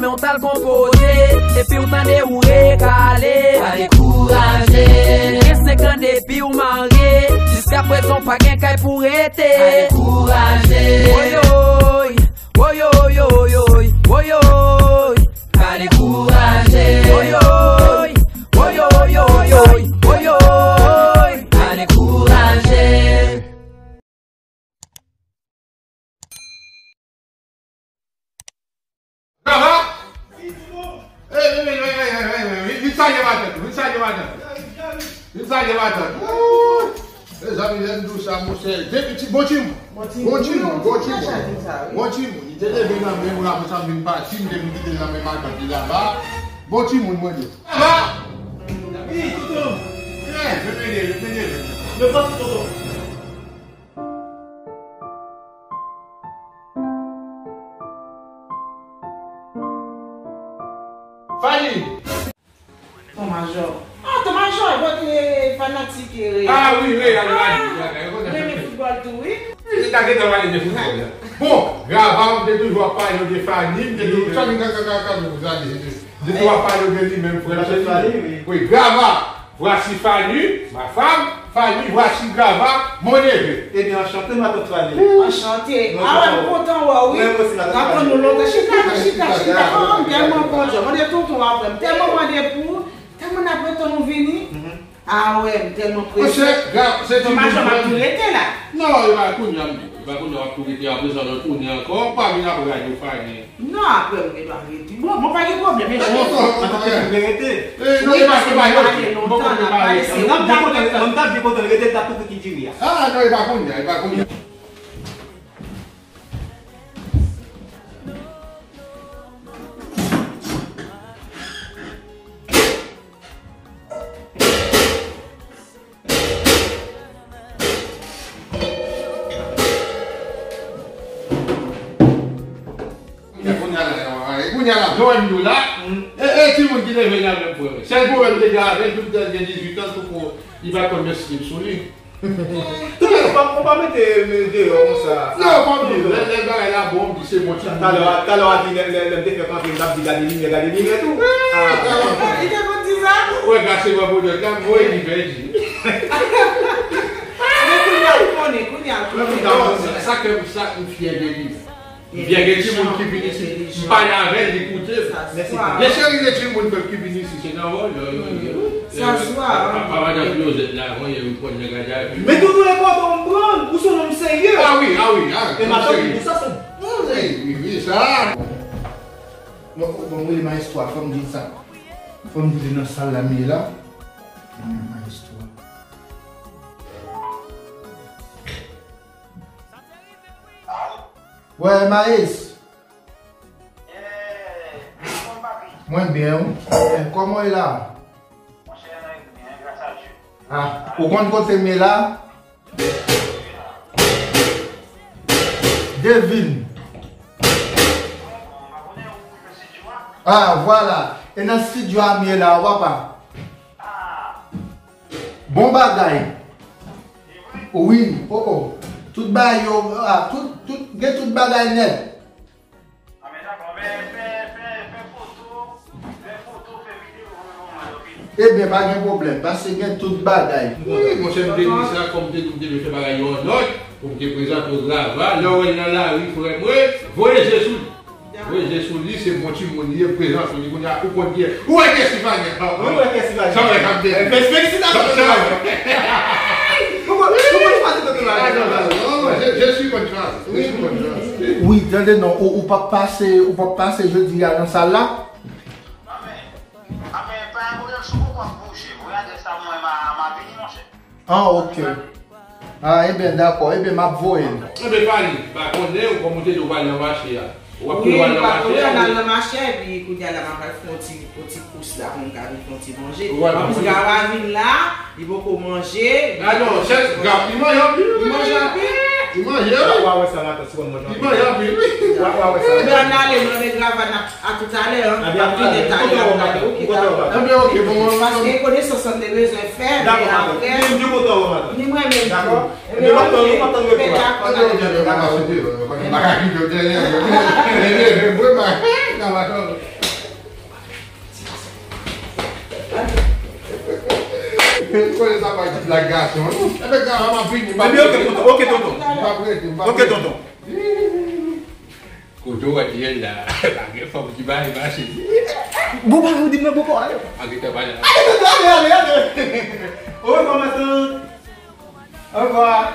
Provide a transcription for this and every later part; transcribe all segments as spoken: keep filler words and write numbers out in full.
Ou t al konpoze, epi w tande ou rekale. Pa dekouraje. Gen senk an depi w marye, jiskaprezan w pa gen kay pou rete. Pa dekouraje. Woyoy, woyoy, woyoy, woyoy. Pa dekouraje. Woyoy, woyoy, woyoy, woyoy. Pa dekouraje. Gava! Vin salye matant, vin salye matant. Vin salye matant. Mezanmi, lè m di w sa, monchè. Depi ti bon timoun. Bon timoun, bon timoun. Bon timoun. Li te leve nan men m, apre sa m vin pati, m te vin kite l nan men matant li laba. Bon timoun, mwen di. Gava! Wi, tonton. Mete, mete, mete. Yo pati, tonton. Fanny! Ton Majò. Ah, Ton Majò, bon, e, fanatik, e, Real. Ah, wi, Real Madrid, bagay, yo konnen. Renmen foutbòl tou, wi. Wi, li ta gentan pale de foutbòl la. Bon, Gava, m te toujou ap pale de Fanny, m te toujou, Fanny, ka, ka, ka, ka, nou gade, m te toujou ap pale de li menm, frè, se li. Wi, Gava, voici Fanny, ma femme. Fanny, voici Gava, mon neveu. Ebyen, anchante, matant Fanny. Anchante. Ah wè, m kontan wè w, wi. Mwen osi, matant Fanny. N ap tann nou lontan. Chita, chita, chita. Ah, m tèlman kontan. Mande tonton apre. M tèlman mande pou ou. Tèlman n ap tann ou vini. Ah wè, m tèlman prese. Monchè, Gava, se ti moun. Ton Majò, m ap tou rete la. Non, e pa kounye a, m di. E pa kounye a, w ap tou rete. Apre sa, lè w tounen ankò, w pa vin apre radyo Fanny. Non, apre m gen dwa rete. Bon, mwen pa gen pwoblèm, men cheri. Mwen pa te vle rete. Wi, paske nou pale lontan, n ap pale, se ou k t ap rete. Mwen t ap byen kontan rete, l t ap tou fouti diri a. Ah, non, e pa kounye a, e pa kounye a. Kounye a la, kounye a la, jan w wè m di w la, e, e timoun ki leve la menm, frè. Sèl pwoblèm m te gen avè l, tout tan l gen dizuit an, touko, li pa konn mèt slip sou li. Tonton, ou pa, ou pa mete m deyò konsa. Non, pa di, lè, lè bagay la bon, m di se bon timoun. Talè, talè w a di, lè, lè, lè m te fè kanpe, m t ap di gade limyè, gade limyè tou. Ah, li te konn di sa? Ou wè, gase mwen pou dòt la, m voye li pèdi. Men kounye a, ou konnen, kounye a, ou konnen. Non, sa, sa ke m, sa, m fyè de li. M byen gen timoun ki vin isit, m pale avè l, li koute m. Gen seri de timoun menm ki vin isit, se nan vòlè yo ye. Sa swa. Papa madan Klozèt la, mwen, yo pran nèg a djavil. Men tou, tou le kote m pran, ou se yon nonm serye. Ah wi, ah wi, ah. E madan wi, sa se bon. Wi, wi, wi, sa. Bon, bon, wi, maestro, fò m di sa. Fò m di nan sal la, m ye la. Maestro. Wè, Maes. Mwen byen, wi. Kòman w ye la? Ah, ou konn kote m ye la? Devine. Ah, vwala. E nan estidyo a m ye la, wi, papa. Bon bagay. Wi, oh, oh. Tout bagay yo, ah, tout, tout, gen tout bagay nèt. Ebyen, pa gen pwoblèm, paske gen tout bagay. Wi, monchè, m te di sa, kòm m te di, m te vle fè bagay yo an nòd, pou m te prezante w Grava. Lè w wè l nan lari, frè mwen, voye je sou li. Voye je sou li, se bon timoun li ye, prezante w li kounye a, ou konn kiyès. Ou wè kiyès ki pa gen. Ou wè kiyès ki pa gen. Sa w wè k ap vini. Felisitasyon. Ou konn, ou konn chwazi kote w al. Ah, non, non, non, je, je suis bonne chance. Je suis bonne chance. Wi, tande non, ou, ou p ap pase, ou p ap pase jodi a nan sal la? Amen. Amen. Pa gen pwoblèm, si w konprann bouje, voye adrès la, mwen, m a, m a vini, monchè. Ah, ok. Ah, ebyen, dakò. Ebyen, m ap voye l. Ebyen, Fanny, pa konnen, ou kòm ou te di w pral nan mache a. Ou ap tou pral nan mache a, wi. Wi, m pa konnen, n al nan mache a, epi kounye a la, m ap al fè yon ti, yon ti kous la, pou m ka vin fè yon ti manje. Anplis, Grava vin la, li poko manje. Ah non, chèf, Grava, li manje anpil, wi. Li manje anpil. Li manje, wi. Wa, wa, wè sa, matant, si w konn manje anpil. Li manje anpil, wi. Wa, wa, wè sa. Ebyen, ann ale, mwen, men Grava, n ap A tout alè, hein. Ebyen, a tout alè. Mwen kontan wè w, matant. Mwen kontan wè w, matant. Ebyen, ok, bon, mwen, paske konesans lan te bezwen fè, men apre, mwen kontan wè w, matant. Ni mwen menm tou. Dakò? Ebyen, m ap tann, m ap tann retou a. Ebyen, ok, ebyen, m ap pase deyò, m pa ka kite w dèyè, ebyen, ebyen, ebyen, mwen, m pa ka, m pa ka, m pa ka. Ou konnen sa pa ti blag gason, non? Ebyen, gason, m ap vini, m ap vini. Ebyen, ok, tonton, ok, tonton. M ap rete, m ap rete. Ok, tonton. Kote w wè l ye la, pa gen fanm ki bay mache. Bon, pa ou di m nan poko ale. Arete pale la. Ale, ale, ale, ale. Au revoir, ma tante. Au revoir.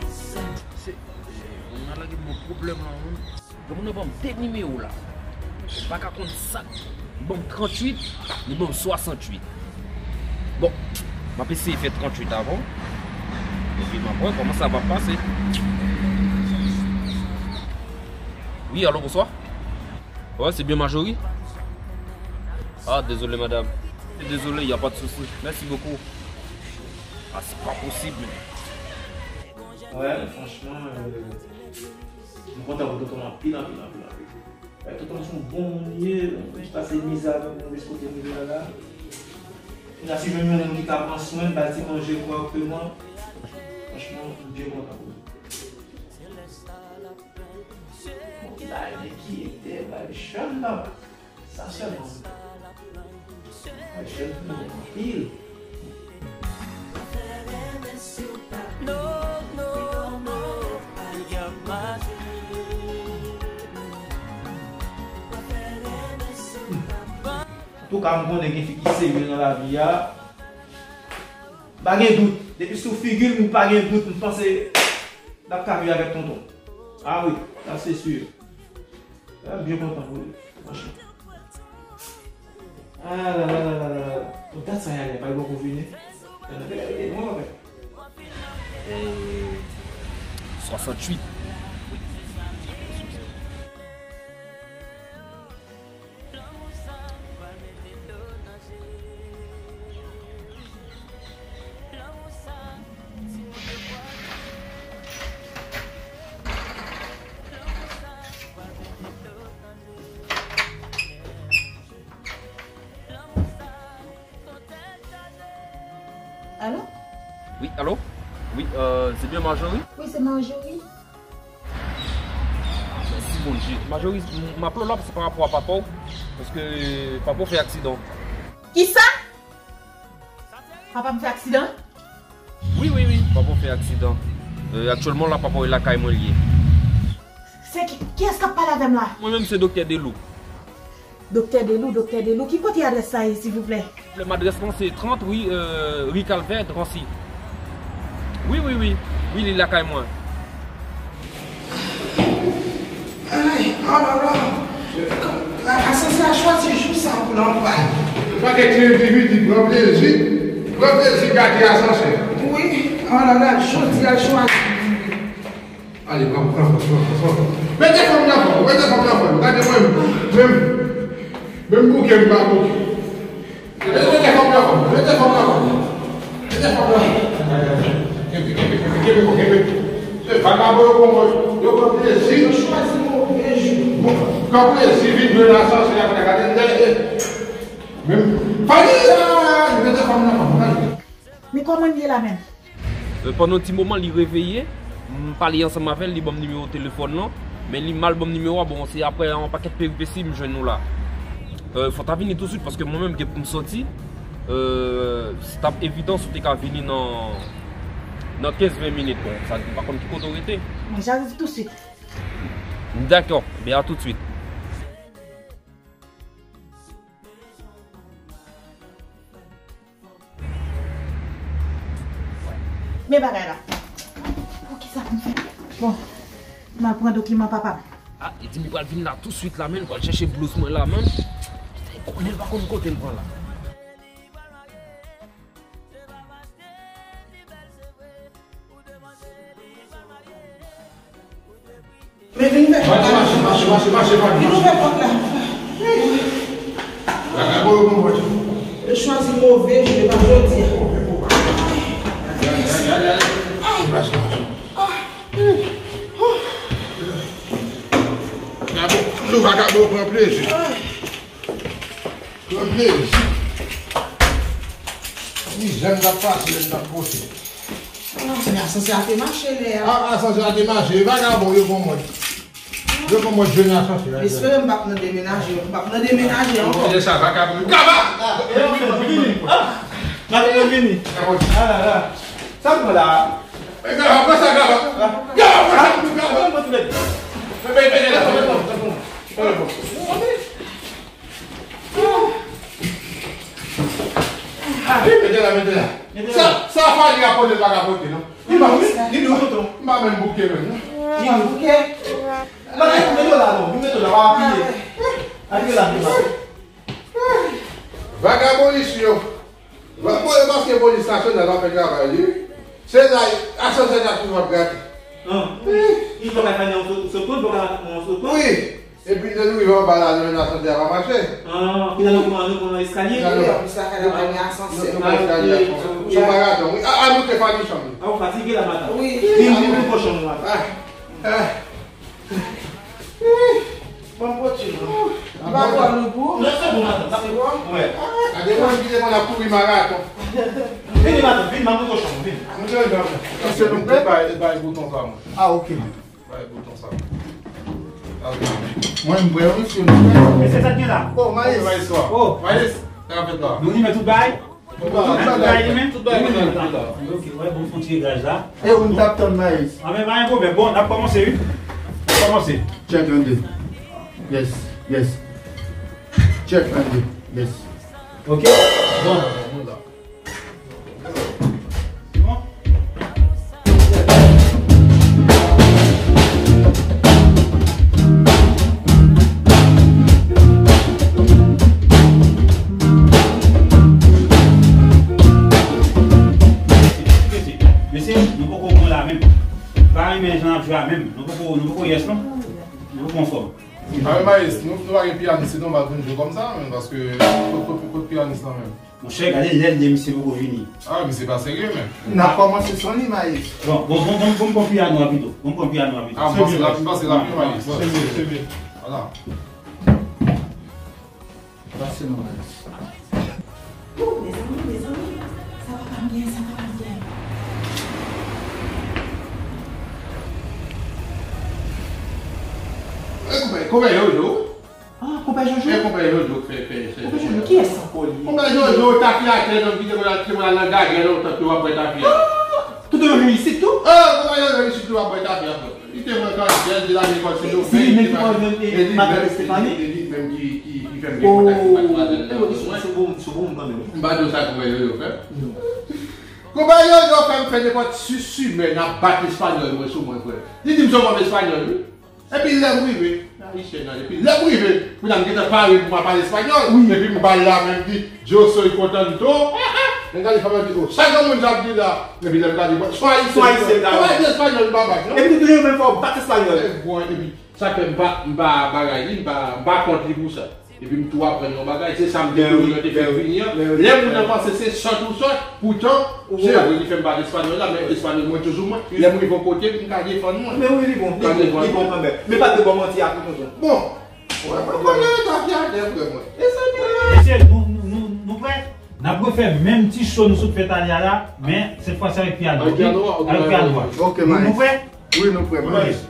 Se, se, mwen lage bon pwoblèm la, wi. Granmoun nan ban m de nimewo la. M pa ka konn sa. Li ban m tranntuit, li ban m swasanntuit. Bon, m ap eseye fè tranntuit avan. Epi m ap wè kòman sa va pase. Wi, alo, bonswa. Ouais, c'est bien Marjorie. Ah, désolé, madame. Désolé, y a pas de souci. Merci beaucoup. Ah, c'est pas possible. Ouais, franchman, euh, m kontan pou tonton anpil, anpil, anpil, anpil. Tonton se yon bon moun li ye, m pase mizè avèk move kote m ye la la. Kounya si jwenn yon moun ki ka pran swen l, ba l ti manje kòrèkteman, franchman, m byen kontan pou li. Bon, ki bagay, men ki etè, bay chan nan. Sa sèlman. Bay chan pou mwen anpil. Antouka, m konnen gen fi ki serye nan lavi a. M pa gen dout. Depi sou figi l, m pa gen dout. M panse l ap ka viv avèk tonton. Ah wi, sa se si. M byen kontan pou li, franchman. Ah la la la la la. Bon, dat sa y ale, pa l poko vini. Nan, nan, gade, gade, mwen, mwen. Euh, soixante-huit. Alo? Wi, alo? Wi, euh, se byen Marjorie? Wi, se Marjorie. Ah, mèsi Bondye. Marjorie, m, m aple w la, se pa rapò a papa w, paske papa w fè aksidan. Kisa? Papa m fè aksidan? Wi, wi, wi. Papa w fè aksidan. Euh, aktyèlman la, papa w e lakay mwen li ye. Se ki, kiyès k ap pale avè m la? Mwen menm se Doktè Delou. Doktè Delou, Doktè Delou, ki kote adrès sa ye, silvouplè? Adrès lan se trant ri, euh, ri Kalvè, Drancy. Wi, wi, wi. Wi, li lakay mwen. Ay, oh la la. Asansè a chwazi jou sa pou l anba. Pakèt ti endividi pran plezi, pran plezi gate asansè. Wi, oh la la, jodi a l chwazi. Ale, pran, pran, pran, pran, pran. Mete fanm nan fò, mete fanm nan fò. Gade mwen, menm, menm bouke m pa bouke. Mete fanm nan fò, mete fanm nan fò. Mete fanm nan fò. Kenbe, kenbe, kenbe, kenbe, kenbe. Se vagabon yo pran mwen, yo pran plezi. Yo chwazi move jou. Pran plezi vin jwenn asansè a, gade, gade. Menm, fanm nan, mete fanm nan fò. Men kòman l ye la menm? Euh, pandan yon ti moman, li reveye. M pale ansanm avè l, li ban m nimewo telefòn lan. Men li mal ban m nimewo a. Bon, se aprè yon pakèt peripesi m jwenn nou la. Euh, fò w ta vini tousuit, paske mwen menm gen pou m sòti. Euh, se t ap evidan si w te ka vini nan, nan kenz ven minit. Bon, sa, m pa konn ki kote w rete. Mwen, j'arrive tout de suite. Dakò, ben a tout de suite. Men bagay la. Poukisa pou m fè? Bon, m al pran dokiman papa m. Ah, li di m li pral vin la tousuit la, men li pral chèche blouz mwen la, men. Konnen l pa konn kote l pran la. Men vin ouvè pòt la. Mache, mache, mache, mache, mache, mache. Vin ouvè pòt la. Vagabon yo pran pòt. Yo chwazi move jou, e pa jodi a. Ay, ay, ay, ay, ay. Mache, mache. Vagabon, nou vagabon pran plezi. Pran plezi. Mizè m t ap pase lè m t ap pote. Ah, men asansè a te mache lè a. Ah, asansè a te mache. E vagabon yo pran mòd. Yo, kòman jwenn asansè a? Espere m p ap nan demenaje, m p ap nan demenaje ankò. Kote sa, vakabon? Gaba! Vini, vini. Ah! Gaba, vini. Ah la la. Sa m pran la? Gaba, pran sa, Gaba. Gaba, pran sa, Gaba. Mete la. Mete la, mete la. Sa, sa fali a pote pa ka pote, non. Li pa, li dou, tonton. M pa menm bouke menm, non. Li pa bouke. Mete, mete la, non. Mete la, pa apiye. Apiye la, apiye la. Vagabondis yo. Bon, e paske polis nasyonal ap fè travay li. Se la, asansè la toujou ap grate. Ah, wi. Li pa ka fè yon sot, sot, li pa ka fè yon sot. Wi. Epi lè nou rive anba la, nou wè asansè a pa mache. Ah, finalman, nou pran, nou pran eskalye. Wi, anplis la, fè la premye asansè. Nou pran eskalye a. Son maraton, wi. A, a, nou te fati chanm. Ah, ou fatige la, madanm. Wi. Vin, vin, vin, pran chanm ou, madanm. Ah, ah. Bon, poti, non. Li pa twò lou pou ou? Non, se bon, madanm. Se bon? Wi. Gade moun ki te konn ap kouri maraton. Vini, madanm, vini, m ap montre w chanm ou, vini. Montre w chanm ou. Èske nou prè? Bay, bay bouton sa, mwen. Ah, ok. Bay bouton sa. Mwen, m prè, wi, si nou prè. Mesye, sa k gen la? Oh, Maïs. Maïs, wa. Oh. Maïs, sa k ap fèt la? Nou limen tout bagay? Tout bagay, tout bagay limen? Tout bagay limen. Ok, wè, bon, fon ti reglaj la. E ou n t ap tann, Maïs? Ah, men pa gen pwoblèm. Bon, n ap kòmanse, wi. N ap kòmanse. Check, un, deux. Yes, yes. Check, un, deux. Yes. Ok? Bon. Mesye, nou poko bon la menm. Pa renmen jan n ap jwe a menm. Nou poko, nou poko yes non. Nou poko anfòm. A wi, Maes, nou, nou pa gen piyanis, se nòmal pou n jwe kòmsa, men, paske kot, kot, kot piyanis lan menm? Monchè, gade lè l de misye poko vini. Ah, misye pa serye, men. N ap kòmanse san li, Maes. Bon, bon, bon, bon, bon, bon, piyano a pito. Bon, bon, piyano a pito. Ah, m panse l ap, m panse l ap vin, Maes. Se byen, se byen. Vwala. Pase non, Maes. Oh, mezanmi, mezanmi. Sa papa m gen, sa papa m gen. Eh, konpè, konpè Jojo. Ah, konpè Jojo? Eh, konpè Jojo k fè, fè, fè. Konpè Jojo, kiyès ankò li ye? Konpè Jojo, tafyatè, nonm ki te konn al, te konn al nan gagè lontan, ki w ap bwè tafya. Ah, tout yo vin isit tou? Ah, konpè Jojo, isit tou w ap bwè tafya, frè. Li te mwen kandida, l di l al lekòl Sen Domenj. Se li menm ki pran madanm Estefani? E li menm ki, ki, ki fè m gen kontak ak madmwazèl la. Oh, li sou, sou bon, sou bon kanmenm. M pa di w sa konpè Jojo fè. Non. Konpè Jojo fè m fè nenpòt sis simèn ap bat espanyòl mwen sou mwen, frè. Li di m se yon move espanyòl, wi. Epi lè m rive, nan Ayisyen nan, epi lè m rive, kounye a m gentan pare pou m ap pale espanyòl. Wi. Epi m ba l la menm di, Yo soy contento. Mwen gade fanm nan di, oh, sa granmoun sa ap di la? Epi lè m gade, bon, se yon Ayisyen. Se yon Ayisyen, sa. Konpè di espanyòl, li pa bat, non? Epi li toujou menm fò bat espanyòl. Eh, bon, epi sa fè m pa, m pa bagay li, m pa, m pa kont li pou sa. Epi m tou aprann yon bagay, se sa m te di w, te fè vini an. Lè moun nan panse se sòt ou sòt, poutan, se vre, li fè m bat espanyòl la, men espanyòl mwen toujou mwen. Lè m rive yon kote, m ka defann mwen. Men wi, li bon, li bon, li bon kanmenm. Men pa t de bò manti a tou, tonton. Bon, wè, mwen konnen tafyatè, frè mwen. E sa, mesye, nou, nou, nou, nou prè? N ap refè menm ti cho nou sot fè talè a la, men sèt fwa se avèk pyano. Avèk pyano a, ok? Avèk pyano a. Ok, nou, nou prè? Wi, nou prè, Maes.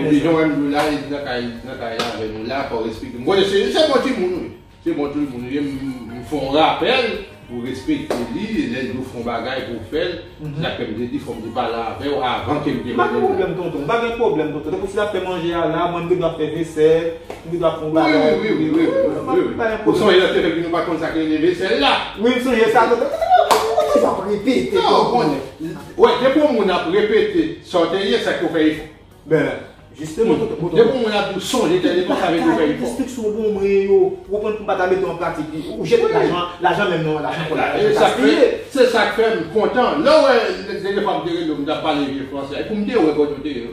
Epi jan w wè m jwe la, e nan kay, nan kay la avè nou la, fò w respekte m. M konnen se, se bon timoun, wi. Se bon timoun, wi. M, m fè yon rapèl pou w respekte li, lè l di w fè yon bagay pou w fè l. Se sa k fè m te di, fò m te pale avè w avan ke m te mande l. M pa gen pwoblèm, tonton. M pa gen pwoblèm, tonton. Tankou si l ap fè manje a la, mwen m gen dwa fè vesèl, m gen dwa fè yon bagay. Wi, wi, wi, wi, wi, wi, wi. Ou sonje lòt fè nou pa konn sa k rele vesèl la? Wi, m sonje sa, tonton. Ou konn sa ap repete, tonton. Non, ou konnen. Wè, depi yon moun ap repete sa w te ye, sa k fè w fè efò. Ben, jisteman, tonton, tonton. Depi yon moun ap di w sonje tèl epòk, sa vle di w fè efò. Kalite enstriksyon w ban mwen yo, ou konprann, pou m pa ta mete yo an pratik, ou jete lajan, lajan menm nan, lajan kòb la, lajan gaspiye. Se sa k fè m kontan. Lè w wè, dènye fwa m te rele w, m t ap pale vye fransè a, e pou m te wè kote w te ye.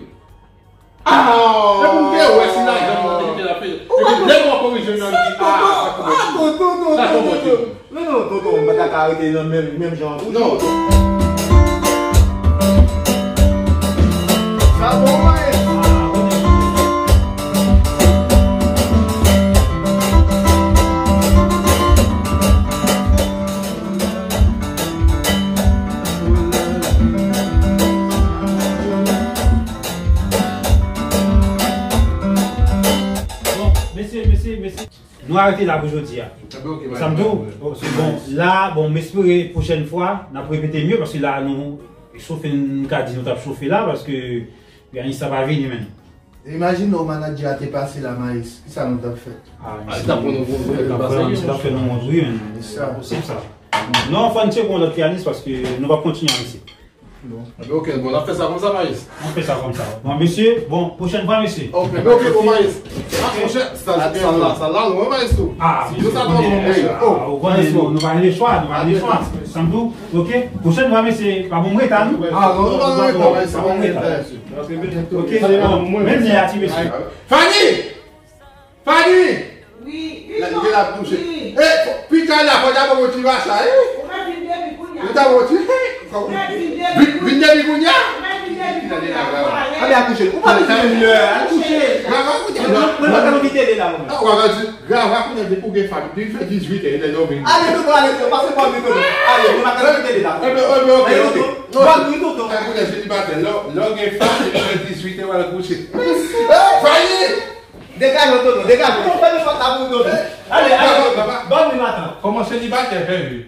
Ah! E pou m te wè si lajan m nan te kite l ap peye. Epi lè m wè korije m nan, m di, ah, sa tonton, sa tonton, tonton. Non, non, tonton, m pa ta ka rete nan menm, menm jan an toujou. Non. Sa bon, wi. Bon, mesye, mesye, mesye. Nou arete la pou jodi a. Sa m di w, bon, la, bon, m espere pwochèn fwa, n ap repete mye, paske la, nou, sofe, n ka di nou t ap sofe la, paske piyanis la pa vini, menm. Imajine w manadjè a te pase la, Maes, kisa nou t ap fè? Ah, misye t ap fè nou wont, wi, menm. Se pa posib, sa. Non, fò n tcheke yon lòt piyanis, paske nou p ap kontinye an isi. Bon. Ebyen, ok, bon, n ap fè sa konsa, Maes. N ap fè sa konsa. Bon, mesye, bon, pwochèn fwa, mesye. Ok, ebyen, ok, bon, Maes. Ah, monchè, sa, sa la, sa la, lwen, Maes, tou. Ah, mesye, sa, ou konnen, ou konnen, nou, nou pa gen lechwa, nou pa gen lechwa. Sa m di w, ok, pwochèn fwa, mesye, pa ban m reta, non. Ah, non, nou pa gen reta, Maes, pa ban m reta. Ok, bon, menm lè a, ti mesye. Fanny! Fanny! Wi, wi, wi. Li la touche. Wi. Eh, fò, pita la, fò ta ban m yon ti macha, eh. Ou mèt vin depi kounye a. Ou ta ban m yon ti, eh, kòman? Ou mèt vin depi kounye a. Vin, vin depi kounye a? Ou mèt vin depi kounye a. Anben al kouche. Ou pa bezwen menm lè, al kouche. Grava kounye a. Mwen, mwen, mwen pa anvi tele la, mwen. Ah, ou pa anvi. Grava kounye a, depi ou gen fanm, depi fè dizuit è, lè dòmi. Ale, tonton, ale, tonton, pase bò mwen, tonton. Ale, mwen pa anvi tele la. Ebyen, ebyen, ok, ok. Bòn nwi, tonton. Kay kounye a selibatè, lè, lè w gen fanm, depi fè dizuit è, w al kouche. Eh, Fanny! Degaje w, tonton, degaje w. Ou fè de fòt la pou tonton. Ale, ale, tonton. Bòn nwi, matant. Kòman selibatè fè viv?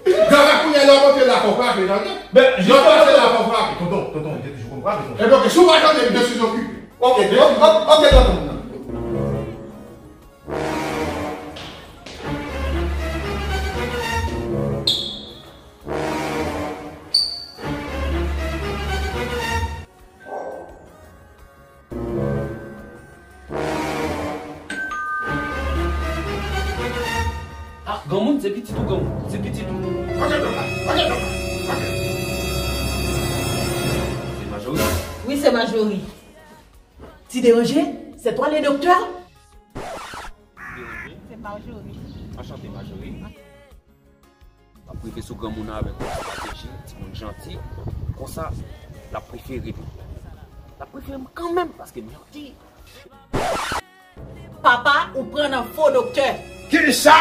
Grava kounye a, lè w monte la, fò w frape, tande? Lè w pase la, fò w frape. Tonton, tonton, m te toujou konn frape, tonton. Ebyen, ok, si w pa tande m, je suis occupé. Ok, ok, ok, tonton. Ah, granmoun, se pitit ou, granmoun. Se pitit ou. Se Majori. Wi, se Majori. Ti deranje, c'est toi le docteur? Ti deranje. C'est Marjorie. Enchanté, Marjorie. M ap rive sou granmoun nan avèk yon estrateji, timoun janti. Konsa, l ap prefere nou. L ap prefere m kanmenm, paske m janti. Papa, ou pran nan fo doktè. Kisa?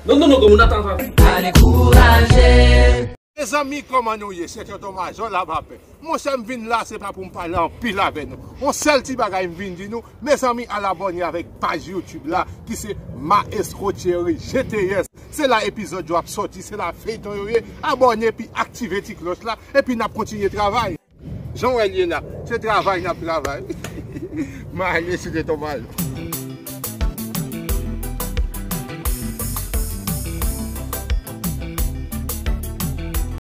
Non, non, non, granmoun, atann, atann. Pa dekouraje. Mezanmi, kòman nou ye? Se Tonton Majò Lavapè. Monchè, m vin la, se pa pou m pale anpil avè nou. Yon sèl ti bagay m vin di nou, mezanmi, al abòne avèk paj YouTube la, ki se Maestro Thierry G T S. Se la epizòd yo ap sòti, se la feyton yo ye. Abòne epi aktive ti klòch la, epi n ap kontinye travay. Jan w wè l ye la, se travay n ap travay. M ale, se te Tonton Majò.